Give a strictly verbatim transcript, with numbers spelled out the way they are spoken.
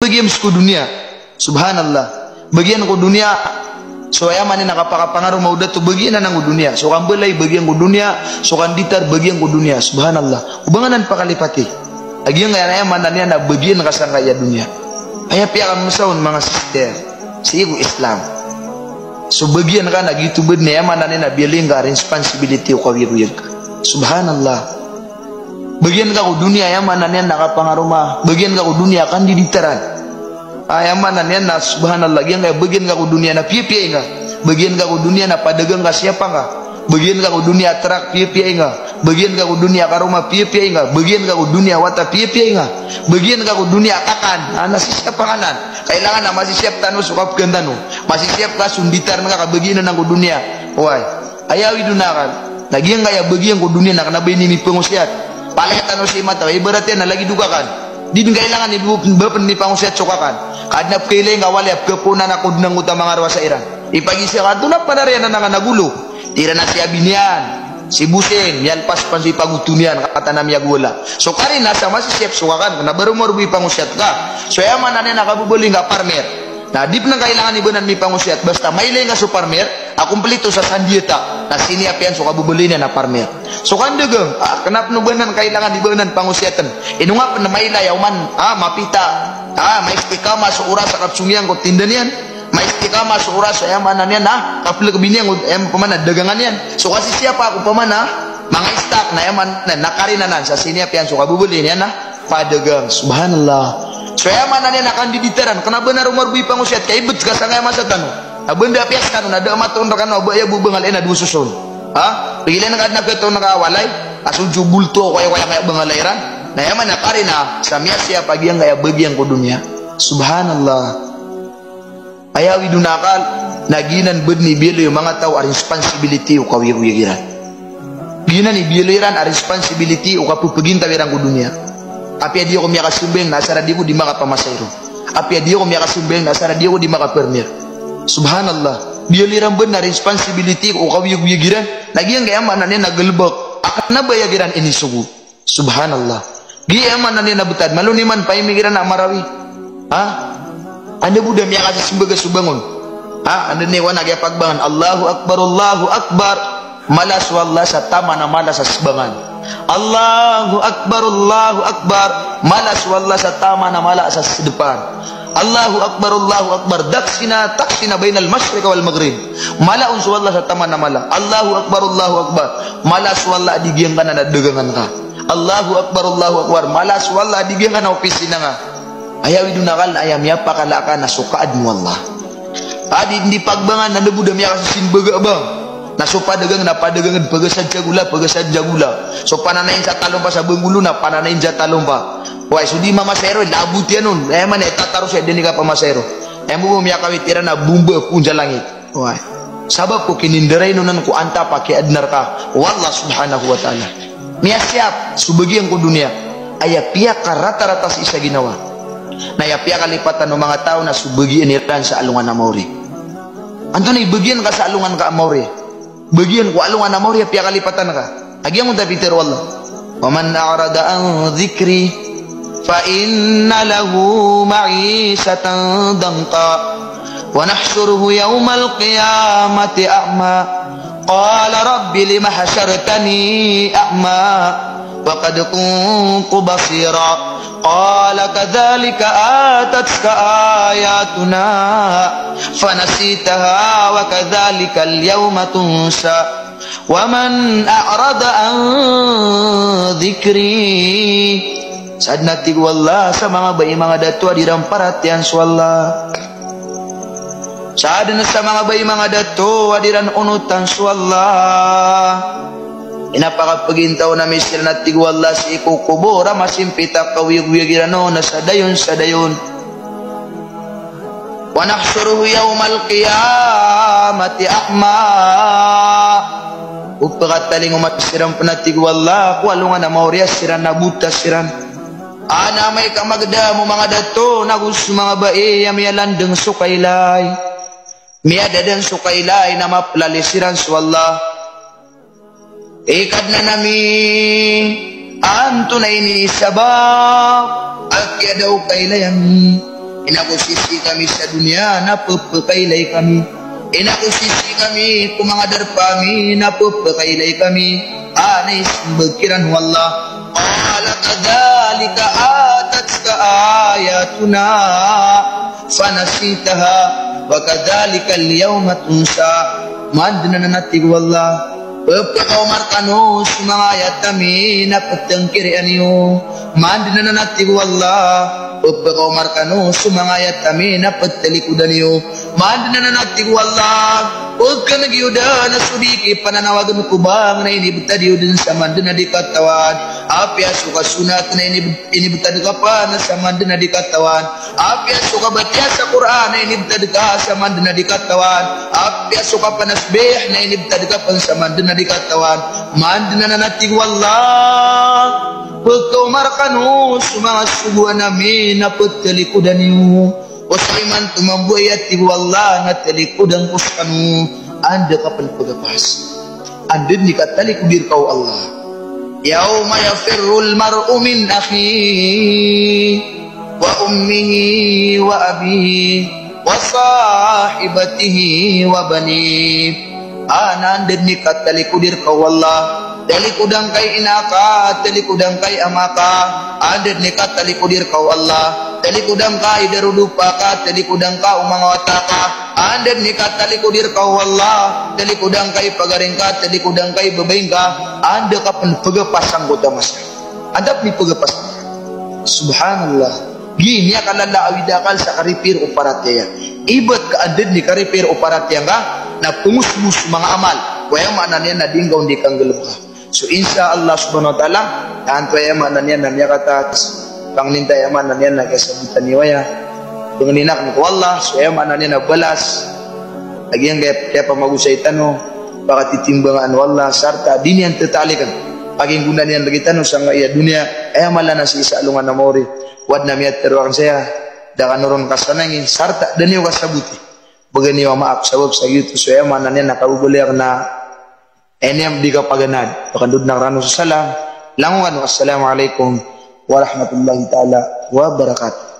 bagian ko doniya. Subhanallah. Bagian ko doniya. So aya maana niyan na kapakapangaroma o dato, bagian anan ko doniya. So kambalay, bagian ko doniya. So kanditar, bagian ko doniya. Subhanallah. O ba ngka nan pakalipati a giyangkaya, aya maana niyan na bagian ka sangkaya doniya. Aya piyakamosaon, manga sister, sii ko Islam. So bagian ka na giyoto badn, aya maana niyan na biyaloy ngka a responsibility o kawiyagoyag ka. Subhanallah. Bagian ka ko doniya, aya maana niyan na kapangaroma. Bagian ka ko doniya, kandiditaran. Aya maana niyan na, subhanallah, giyangkaya bagian ka ko doniya na piyapiya ngka. Bagian ka ko doniya na padagang ka, siyapa ngka. Bagian ka ko doniya, trak, piyapiya ngka. Bagian ka ko doniya, karoma, piyapiya ngka. Bagian ka ko doniya, wata, piyapiya ngka. Bagian ka ko doniya, kakan. Ah, na sisiyapa ngka nan. Kailangan na masisiyap tano so kapgan tano. Masisiyap ka so nditar ngka, kabagian anan ko doniya. Oway. Aya awid on a akal. Na giyangkaya bagian ko doniya na kna ba ini mipangosiyat. Palaya tano sii mata, ibarat iyan na lagid o kakan. Di dn kailangan i ba pn mipangosiyat so kakan. Ka adn a pkailay ngka, walay a pkapoon anan ko dn angkoto a manga rowasa iran. Ipagisa ka, antonaa pn a riyan anan a golo. Tig iran a si abi niyan, si bosing, miyalpas pn so ipagoto niyan, kataan a miyagowala. So karina sa masisiyap so kakan, kna ba roo marbo i pangosiyat ka. So aya maana niyan na kababaloy ngka a partner. Na di pn kailangan i ba anan mipangosiyat, basta mailay ngka so partner a komplito sa sandiyata, na siniyap iyan so kababaloy niyan a partner. So kandagang, ah, kna pn o ba anan kailangan i ba anan pangosiyatn. Ino ngka pn mailay a oman, ah, mapita, ah, maistiqamah so oras a kapsong iyan ko tinda niyan. Maistiqamah so oras, aya maana niyan na kaplkb iyan ko, aya maana, dagangan iyan. So kasisiyapa ko, aya maana, manga stock na, aya maana, na karina nan sa siniyap iyan so kababaloy niyan a padagang. Subhanallah. So aya maana niyan na kandiditaran, kna ba na roo marbo i pangosiyat, ka ibt ka sangkaya masa tano. Na ba nda a piyas kano, na da a matoon rkano a ba aya bo bangal iyan a dowa soson. Ha? Pigilan ka adn a katoon ka a walay a so jo bolto ko aya, aya, aya bangal iran. Na aya maana karina sa miyasiyap a giyangkaya bagian ko doniya. Subhanallah. Aya awid on a akal, na giyanan badn i biyaloy o manga taw a responsibility o kawiyagoyag iran. Giyanan i biyaloy iran a responsibility o kapphagintaw iran ko doniya. Apiya di ako miyakasambayang na asar a di ako di makapamasahero. Apiya di ako miyakasambayang na asar a di ako di makaparmir. Subhanallah. Biyaloy iran badn a responsibility o kawiyagoyag iran. Na giyangkaya maana niyan na galbk a kna ba aya kiran inisogo. Subhanallah. Giya maana niyan na btad. Malo niyo man paimikiran a Marawi. Ha? Anda bo da miyakasismbag a sbangon. Ha? Anda niyo wan a giya pagbangan. Allahu Akbar, Allahu Akbar. Mala so Allah sa taman a mala sa sbangan. Allahu Akbar, Allahu Akbar. Mala so Allah sa taman a mala sa sdpan. Allahu Akbar, Allahu Akbar. Daksina, taksina bainal mashriq wal maghrib. Mala on so Allah sa taman a mala. Allahu Akbar, Allahu Akbar. Mala so Allah a di giyangkanan a dagangan ka. Allahu Akbar, Allahu Akbar. Mala so Allah a di giyangkanan a opisina ngka. Aya awid on a akal na aya miyapakala ka na so kaadn o Allah. A di, di pagbangan na da bo da miyakasisinbaga a bang. Na so padagang na padagang, pagasadn sa gola, pagasadn sa gola. So pananayin sa talompa sa banggolo na pananayin sa talompa. Oway, so di mamasahero, labot iyan on. Aya maana, tataros iyan, da niyan kapamasahero. Aya mambo miyakawit iran a bomba poon sa langit. Oway. Sabap ko kinindaray on anan ko antap a kiyaadnar ka o Allah subhanahu wa ta'ala. Miyasiyap so bagian ko doniya. Aya piyakarata-rata sii sa ginawa na aya piyakalipatan o manga taw na so bagian iran sa alongan a maori. Antonaa i bagian ka sa alongan ka a maori? Bagian ko alongan a maori a piyakalipatan ka. A giyangkoto a pitharo o Allah. Wa man a'rada an dhikri fa inna lahu ma'ishatan danka. Wa nahshuruhu yawmal qiyamati a'ma. Qala rabbi lima hashartani a'ma wa qad kuntu basira. Qala kadhalika atatka ayatuna fanasitaha wa kadhalikal yawma tunsa. Wa man a'rada an dhikri. Sadn a tig o Allah sa manga bai manga dato a di ran paratiyayaan so Allah. Sadn sa manga bai manga dato a di ran onotan so Allah. Inapakapagintaw na mi siran a tig o Allah sii ko kobor a masimpit a kawiyagoyag iran on na sa dayon sa dayon. Wa nahshuruhu yawmal qiyamati a'ma. O pakatalingoma siran pn a tig o Allah ko alongan a maori a siran na bota siran. Ana amay ka magdam o manga dato nago so manga bai a miyalandng so kailay. Miyadadan so kailay na maplali siran so Allah. Ey Kadnan ami, antonaa ini i sabap a kiyada o kailay ami? Ina ko sisii kami sa doniya na pphakailay kami. Ina ko sisii kami ko manga darpa ami na pphakailay kami. Anay simbag kiran o Allah. Qala kadhalika atatka ayatuna fanasitaha wa kadhalikal yawma tunsa. Mandanan a tig o Allah, pphakaoma rkano so manga ayat ami na ptangkirian iyo. Mandanan a tig o Allah, pphakaoma rkano so manga ayat ami na ptalikodan iyo. Mandanan a tig o Allah, pkhan'g iyo dn so di kipananawagn ko bang na inibtad iyo dn sa mandan a di katawan. Apiya so kasonat na inib-, inibtad ka pn sa mandan a di katawan. Apiya so kabatiya sa Qur'an na inibtad ka sa mandan a di katawan. Apiya so kapanasbih na inibtad ka pn sa mandan a di katawan. Mandanan a tig o Allah, pkaoma rkano so manga sogoan ami na ptalikodan iyo. O sa imanto mambo aya tig o Allah na talikodan ko skano, anda ka pn pgapas? Anda dn i katalikodi rka o Allah? Yawma yafirrul mar'u min akhihi wa ummihi wa abihi wa sahibatihi wa banihi. Ana, anda dn i katalikodi rka o Allah? Talikodan ka i ina ka, talikodan ka i ama ka. Anda dn i katalikodi rka o Allah? Talikodan ka i darodopa ka, talikodan ka o manga wata ka. Anda dn i katalikodi rka o Allah? Talikodan ka i pagari ngka, talikodan ka i babay ngka. Anda ka pn pgapas sangkoto a masa? Anda pn i pgapas? Subhanallah. Giya i miyakalala a awid a akal sa karipir o paratiyaya. Ibt ka anda dn i karipir o paratiyaya ngka na pngosgos so manga amal. Ko aya maana niyan na di ngka on di kanggalbka. So insha Allah subhanahu wa ta'ala, tanto aya maana niyan na miyakataas. Pangnin ta aya maana niyan na kiyasabotan iyo aya. Pangnin akn ko Allah, so aya maana niyan na balas. Lagid iyan kaya, kiyapamagosay tano, pakatitimbangn o Allah, sarta di niyan tatalikn. Paginggonaan iyan lagid tano sangkaya doniya, aya mala na sii sa alongan a maori. O adn a miyatharo akn saya, da kano ron kasanangi, sarta da niyo kasaboti. Bgan iyo a maap sabap sa giyoto, so aya maana niyan na kababaloy akn na aya niyan di kapaganad. Pakandod na rkano sa salam. Langon kano, assalamu alaikum warahmatullahi ta'ala wabarakatuh.